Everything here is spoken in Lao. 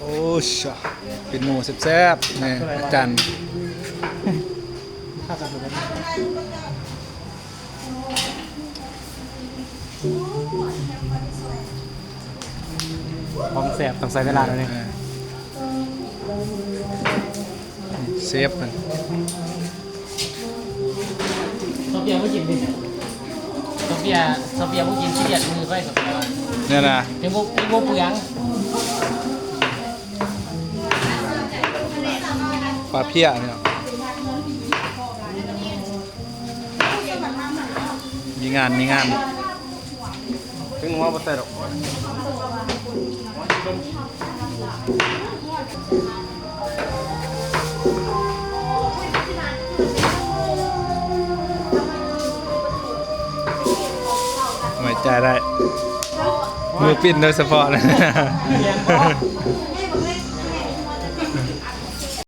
ໂອ້ຊະ ປີ້ນໝູແຊບໆ ນີ້ອາຈານ ຂອງແຊບຕ້ອງໃຊ້ເວລາແນວນີ້ ເອີ ເຊຟເພິ່ນ ໂຊເຟຍບໍ່ກິນຕິ ໂຊເຟຍ ໂຊເຟຍບໍ່ກິນ ຂີ້ດຽດມືຂ້ອຍ ໂຊເຟຍວ່າ ແມ່ນນະ ຍັງບໍ່ ຍັງບໍ່ເປືອງ ປາເພຍເນາະ ມີງານ ມີງານ. ເປັນຫົວບໍ່ໃສ່ດອກ ໄວ້ໃຈໄດ້ ມືປີ້ນໂດຍສະເພາະນະ.